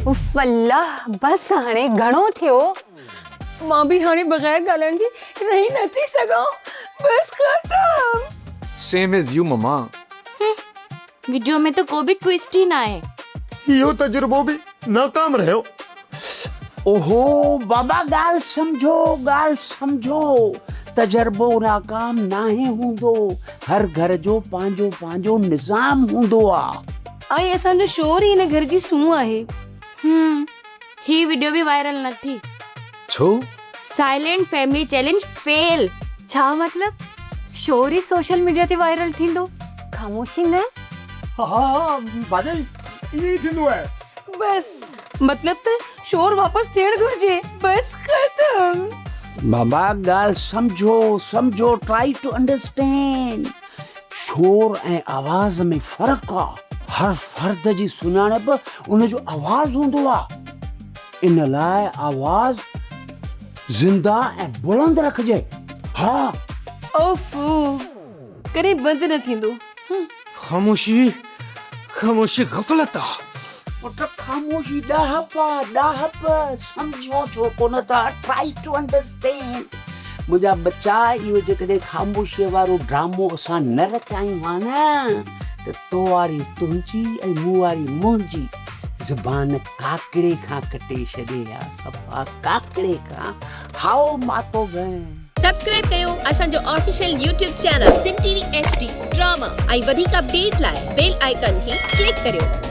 اف الله بس هاڻي گهڻو ٿيو. مان به هاڻي بغير ڳالهائڻ جي رهي نه ٿي سگهان بس ختم. Same is you mama. هم وڊيو ۾ ته ڪو به ٽوئسٽ ئي ناهي. اهو تجربو به ناڪام رهيو. اوهو بابا ڳالهه سمجهو ڳالهه سمجهو تجربو ناڪام ناهي هوندو هر گهر جو پنهنجو پنهنجو نظام هوندو آ. ۽ اسان جو شور ئي هن گهر جي سونهن آهي. هم هي وڊيو به وائرل نه ٿي. ڇو؟ Silent family challenge fail. ڇا مطلب شور ئي سوشل ميڊيا تي وائرل ٿيندو خاموشي نه؟ ها ها ڀاڄائي ائين ئي ٿيندو آهي. بس مطلب ته شور واپس ٿيڻ گهرجي بس ختم. بابا ڳالهه سمجهو سمجهو ٽرائي ٽو انڊرسٽينڊ شور ۽ آواز ۾ فرق آ هر فرد جي سڃاڻپ ان جو آواز هوندو آ ان لاء آواز زنده ۽ بلند رکجي ها. اوف ڪڏهن بند نه ٿيندو. خاموشي خاموشي غفلت آ. پٽ خاموشي ڏاهپ آ ڏاهپ سمجهو ڇو ڪونه ٿا ٽرائي ٽو انڊرسٽينڊ منهنجا ٻچا اهو جيڪڏهن خاموشي وارو ڊرامو اسان نه رچايون ها نه ته تو واري تنهنجي ۽ مون واري منهنجي زبان ڪاڪڙي کان ڪٽي ڇڏي ها صفا ڪاڪڙي کان هائو ماتو ڀين. سبسڪرائب ڪيو اسان جو official YouTube channel Sindh T V H D drama ۽ وڌيڪ اپڊيٽ لاء بيل آئيڪان کي ڪلڪ ڪريو.